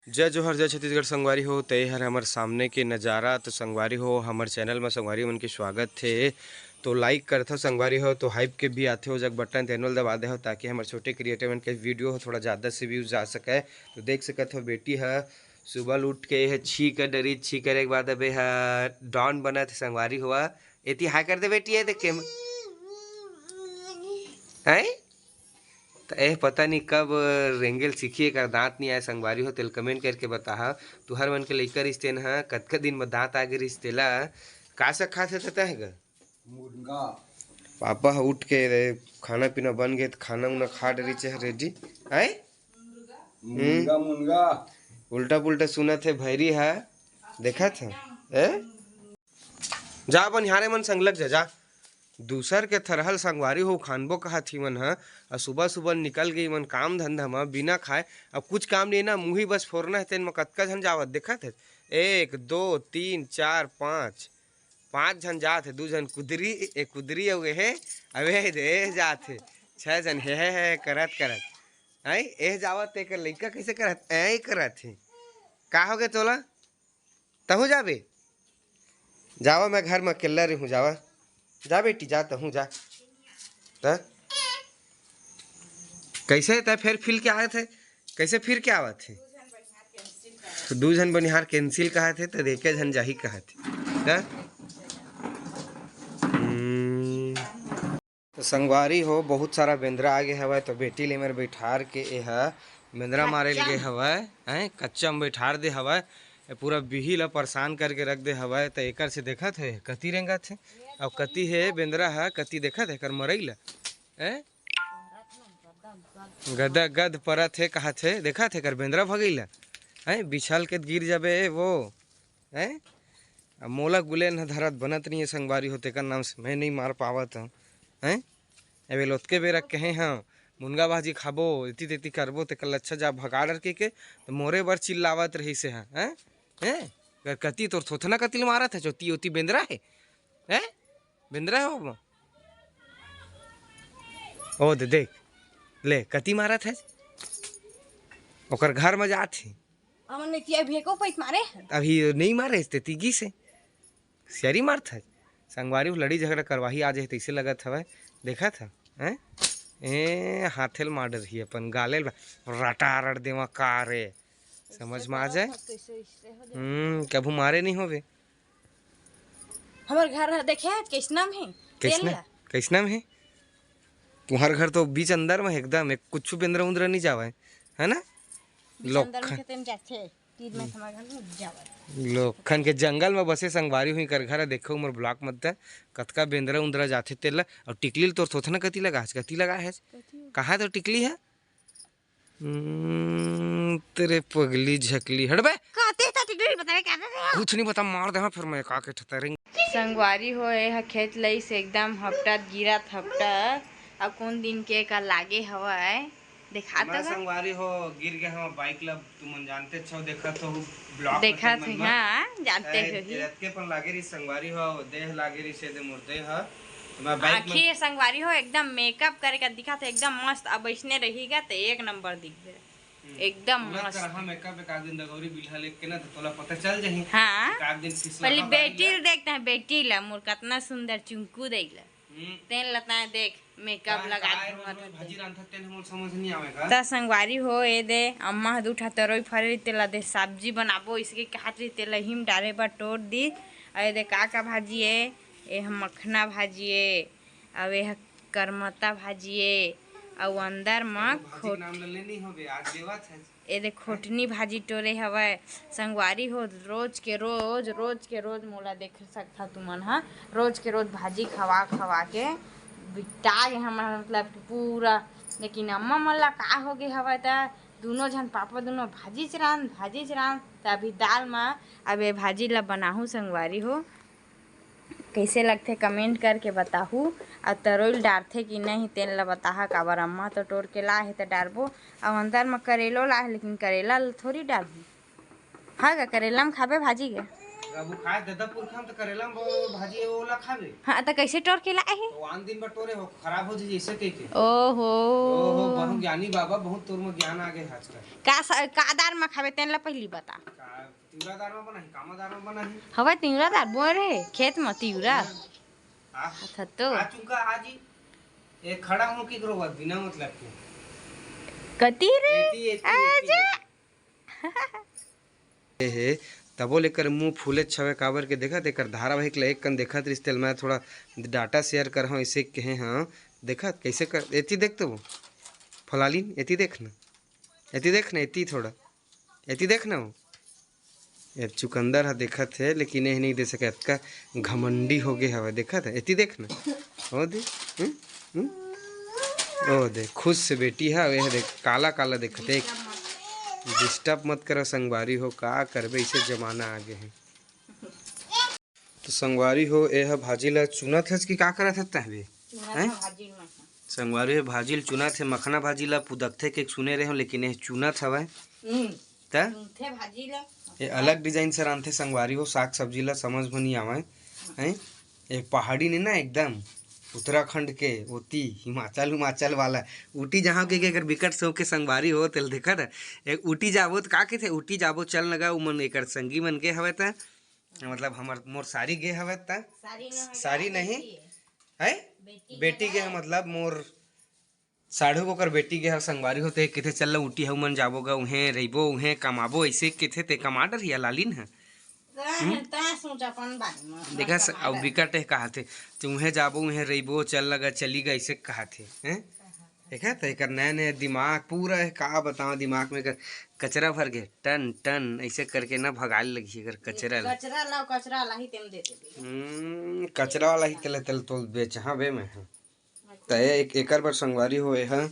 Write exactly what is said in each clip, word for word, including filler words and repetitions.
जय जोहार, जय छत्तीसगढ़ संगवारी हो। ते हर हमर सामने के नज़ारा। तो संगवारी हो, हमर चैनल में संगवारी मन के स्वागत हे। तो लाइक करथव संगवारी हो, तो हाइप के भी आथे, ओ जग बटन तेनो ल दबा देहव, ताकि हमर छोटे क्रिएटर मन के वीडियो हो थोड़ा ज़्यादा से व्यूज जा सके। तो देख सकत हो, बेटी ह सुबह ल उठ के ह छी कर डरी, छी करे के बाद अबे ह डॉन बनत हे संगवारी हो। एती हाय कर दे बेटी, ये देख के हैं। त एह पता नहीं कब रेंगेल सीखी, एकर दांत नहीं आए संगवारी हो, तेल कमेंट करके बताहा। तुहर मन के लइका रिहिस तेन ह कतका दिन म दांत आ गे रिहिस तेला। का साग खात हे ततह ग? मुनगा। पापा ह उठ के रे, खाना पीना बन गे त खाना उना खा डरी चह रेडी। आए? मुनगा, मुनगा। उल्टा पुल्टा सुनत हे भैरी ह, देखत हे। ए? जा बनिहारे मन संग लग जा, जा। दूसर के थरहल संगवारी हो खानबो कहत ही मन ह, अ सुबह सुबह निकल गई मन काम धंधा म बिना खाए। अब कुछ काम नहीं ना, मुही बस फोरना है, तेन म कतका झन जावत देखत है, एक, दो, तीन, चार, पाँच, पाँच झन जात है, दू झन कुदरी, ए कुदरी अउ एहे, अब एहे दे, एह जात है, छह झन हे, हे, हे, करत, करत, आई, एह जावत, तेकर लइका कैसे करत, ऐ करत है, का हो गए तोला? तहूँ जाबे? जावा, मैं घर में अकेला रहूँ, जावा। जा बेटी, जा, तहूँ जा। त कैसे तै फिर फिर के आए थे? कैसे फिर के आवत है? तो दू झन बनिहार कैंसिल कहत है, तो एके झन जाही कहत है। त? हम्म। तो संगवारी हो, बहुत सारा बेंदरा आ गे हवय, तो बेटी ले मेर बैठार के एह बेंदरा मारे ल गे हवय, हैं, कच्चा में बैठार दे हवय। ए पूरा बिही ल परेशान करके रख दे हवय। तो एकर से देखत हे कति रेंगत हे, अउ कति हे बेंदरा ह, कति देखत हे एकर मरई ल, हैं, गदा गद परत हे, कहत हे, देखत हे एकर बेंदरा भगई ल, हैं, बिछल के गिर जाबे वो। हैं? अब मोला गुलेल न धरत बनत नहीं है संगवारी हो, तेकर नाम से मैं नहीं मार पावत हूँ। हैं? अबे लोतके बेरा कहे हाँ, मुनगा भाजी खाबो, एती तेती करबो, तेकर लच्छा जा भगा डर के, के, तो मोरे बर चिल्लावत रही से हाँ, हैं? हैं? कर कती तोर थोथना कतिल मारत है, जोती ओती बेंदरा है? हैं? बेंदरा है वो? ओ दे देख, ले कती मारत है, ओकर घर में जात है। हमन में तिया भी एको पैक मारे। अभी नहीं मारे, ते तीगी से सियारी मारत है। संगवारी हो लड़ी झगड़ा करवाही आ जाए, तैसे लगत हवय। देखत ह, हैं? ए, हाथे ल मार डरही अपन, गाले ल रटा रट देवा का रे, समझ में आ जाए। हम्म, कभू मारे नहीं होवे। हमर घर ह देखे, कैसना में है? कैसना? तेल ला। कैसना में है? तुम्हार घर तो बीच अंदर में है एकदम, एक कुछ बेंदरा उंदरा नहीं जावे, है ना? बीच अंदर में लोखन। खेते में जाथे, तीर में हमारे घर में जावे। लोखन के जंगल में बसे संगवारी हुई कर घर है, देखो मोर ब्लॉक मत दे, कतका बेंदरा उंदरा जाथे तेला, और टिकली ल तोर थोथना कति लगा है, कति लगा है? कहाँ तो टिकली है? हम्म, तेरे पगली झकली, हट बे। कहते तो टिकली बतावे क्या था? कुछ नहीं बता, मार दे हाँ, फिर मैं का के ठतरेंगे। संगवारी हो, ए ह खेत लइस एकदम हपटत गिरत हपटत। अब कौन दिन के का लागे हवय, देखा तो हमारे गा। संगवारी हो, गिर गए हम बाइक ला, तुमन जानते छो, देखत हो ब्लॉग देखत है, हाँ, जानते हो ही। रतके पन लागे रही संगवारी हो, देह लागे रही से दे मोर देह। तुम्हारा बाइक में आखिर संगवारी हो एकदम मेकअप करे का दिखा था, एकदम मस्त। अब ऐसने रहीगा तो एक नंबर दिख गए। एकदम पूरा मस्त। तरह मेकअप एक आध दिन दगौरी बिल्हा लेके ना, तो तोला पता चल जाही। हाँ। एक आध दिन फिसला पहले हवा बेटी डाल ल देखते हैं, बेटी ला मोर कितना सुंदर चुमकू देला। हम्म। तेन लताए देख, मेकअप का लगा काय के रोज मत रोज होते। भाजी रांधत तेन हमन समझ नहीं आवे का? त संगवारी हो, ए दे, अम्मा ह दू ठा तरोई फरे रही, तेला दे सब्जी बनाबो, इसके कहत रही, तेला हिम डारे बर टोर दी। अउ ए दे का का भाजी ए, ए ह मखना भाजी ए, अउ ए ह करमता भाजी ए, अउ अंदर म एगो भाजी के खोट- नाम ले लेनी होबे, आज देवत है। ए दे खोटनी भाजी टोरे हवय। संगवारी हो, रोज के रोज, रोज के रोज मोला देख सकथा तुमन ह, रोज के रोज भाजी खवा खवा के बिकटा गे हमर, मतलब कि पूरा। लेकिन अम्मा मन ला का हो गे हवय त दुनो झन पापा दुनो भाजीच रांध, भाजीच रांध। त अभी दाल म अब ए भाजी ला बनाहूँ संगवारी हो। कइसे लगथे कमेंट करके बताहू। अउ तरोई ल डारथे कि नहीं तेन ल बताहा, काबर अम्मा तो टोर के लाए हे त डारबो। अउ अंदर म करेलो लाए हे, लेकिन करेला ल थोड़ी डारहूँ। हाँ गा, करेला म खाबे भाजी गे? अब वो खाए ददा पुरखा में तो करेला में वो भाजी है, वो ला खाबे। हाँ, तो कैसे टोर के लाए है? तो आन दिन बर टोरे हो, खराब हो जाए जैसे कह के। ओहो। ओहो, बहुत ज्ञानी बाबा, बहुत तोर में ज्ञान आ गए आजकल। का स- का दार में खाबे, तेन ला पहली बता। का तिवरा दार में बना है, कामा दार में बना है? हवा तिवरा दार बोए रहे खेत में तिवरा। आ, अच्छा तो आ चुका आज ही। ए खड़ा हो के करो बात बिना मतलब के। कती रे? एती, एती, आजा। एती। ए हे, तबो लेकर मुंह फूले छवे काबर के देखत, एकर धारावाहिक ला एक कन देखत रिस तेल मैं थोड़ा डाटा शेयर कर हूं, इसे कहे हाँ। देखत कैसे कर, एती देख तो वो फलालीन, एती देख ना, एती देख ना, एती थोड़ा, एती देख ना वो। ए चुकंदर ह देखत हे, लेकिन एह नहीं दे सके, अतका घमंडी हो गए हवे। देखत हे, एती देख ना, ओ दे, हम्म? हम्म? ओ दे, खुश से बेटी है। यह देख, काला काला देखत हे। डिस्टर्ब मत करो संगवारी हो, का करबे, इसे जमाना आगे है। तो संगवारी हो, ए ह भाजी ला चुनत हस कि का करत हस तहबे? हैं? संगवारी हो, भाजी ल चुनत हे, मखना भाजी ला पुदकथे के सुने रहे हो, लेकिन ए चुनत हवय। हम्म, त चुनथे भाजी ला। ये अलग डिजाइन से रांधथे संगवारी हो, साग सब्जी ला समझ में नहीं आवे। हैं? ये पहाड़ी ने ना एकदम उत्तराखंड के ओती हिमाचल हिमाचल वाला ऊटी जहाँ के, के एकर बिकट से होके संगवारी हो तेल देखत हे। एक ऊटी जाबो त का कथे, ऊटी जाबो चल लगा, उमन एकर संगी मन के हवे त मतलब हमर मोर सारी गे हवे त सारी न सारी नहीं बेटी है बेटी गे हे, मतलब मोर साढ़ू ओकर बेटी गे हर संगवारी होते किथे चल ऊटी हऊ मन जाबो गा उहें रहिबो उहें कमाबो ऐसे किथे ते कमा डरिया लालिन है। तैं सोच अपन बारे में। देखा स- अब बिकट है कहा थे, तो उहें जाबो उहें रहिबो चल लगा चली गा ऐसे कहा थे हैं। देखा तो एकर नया नया दिमाग पूरा है, का बताओ दिमाग में एकर कचरा भर गए टन टन ऐसे करके ना भगाल लगी एकर कचरा ला। कचरा लाओ, कचरा ला ही तेम दे दे। हम्म, कचरा वाला ही तेल तेल तो बेच हाँ बे मैं हाँ। त ए- एक एकर बर संगवारी हो एहा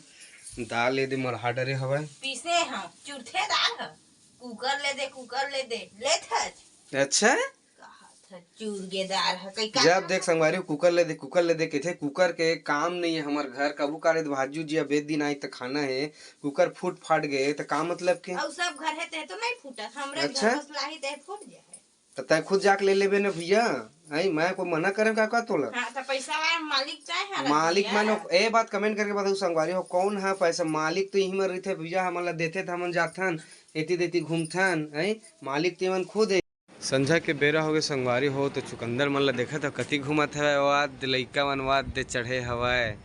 दाल ये दे मरहा डरे हवय। पीसे ह, चुरथे दाल ह। कुकर ले दे, कुकर ले दे, लेत हच। अच्छा, कहत ह, चूर गे दाल ह, कई का जब देख संगवारी हो कुकर ले दे, कुकर ले दे कथे, कुकर के काम नहीं है हमर घर। कभू काले भाजू जी अब एक दिन आई त खाना है, कुकर फूट फाट गए त का मतलब के? अउ सब घर है ते तो नहीं फूटत, हमरे अच्छा। घर बस लाही ते फूट जाए। त तै खुद जाके ले लेबे ना भैया। आई मैं कोई मना करे का, का तोला? हाँ, तो पैसा वाला मालिक तय है ना मालिक भैया। मन ए बात कमेंट करके बताऊ संगवारी हो कौन है पैसा मालिक तो यही में रहिथे भैया, हमन ला देथे त हमन जाथन एती देती घूमथन है। मालिक तो मन खुद है। संझा के बेरा होगे संगवारी हो तो चुकंदर मन ला देखत हो कति घूमत हवय, वाद लइका मन वाद दे चढ़े हवय।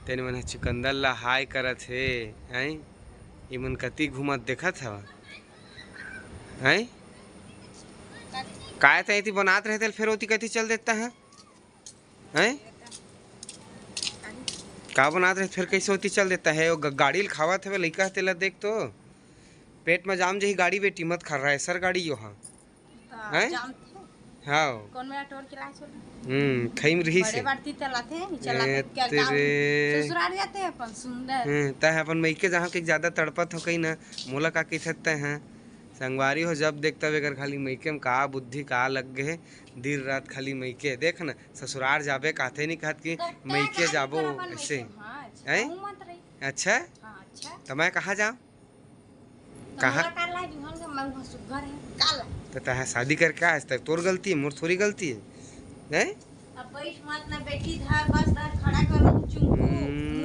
तेन मन ह चुकंदर ला हाय करत हे। हैं, इमन कति घूमत देखत हवय। हैं, काय त एती बनात रहे तेल फेर ओती कति चल देता है। हैं, का बनात रहे फेर कैसे ओती चल देता है? वो ग- गाड़ी ल खावत हवे लइका ह तेला देख तो पेट में जाम जही गाड़ी बेटी मत खा रहा है सर गाड़ी यो हा। हैं? हाँ। कौन मेरा टोर के लाए छोड़? हम्म, खैम रही से। बड़े बाटी चलाते हैं, चलाते ए, हैं, क्या काम? तेरे। ससुराल जाते हैं अपन, सुंदर। हम्म, तय अपन मइके जहाँ के ज्यादा तड़पत हो कहीं ना, मोला का कही सकते हैं? संगवारी हो जब देख तब एकर खाली मइके में का बुद्धि का लग गए, दिन रात खाली मइके। देख ना, ससुराल जाबे कहते नहीं कहत कि कट्टा मइके गाड़ी जाबो पर अपन ऐसे। मइके, हाँ, अच्छा, हैं? कहूँ मत रही। अच्छा, हाँ, अच्छा। तो मैं कहाँ जाऊँ? कहाँ? मोला का लाज, उहन के मैं उहाँ सुग्घर है, का लाज? तो तहाँ शादी करके आज तक तोर गलती है, मोर थोड़ी गलती है, हैं? अब बैठ मत ना बेटी, धर बस धर खड़ा कर चुप। हम्म,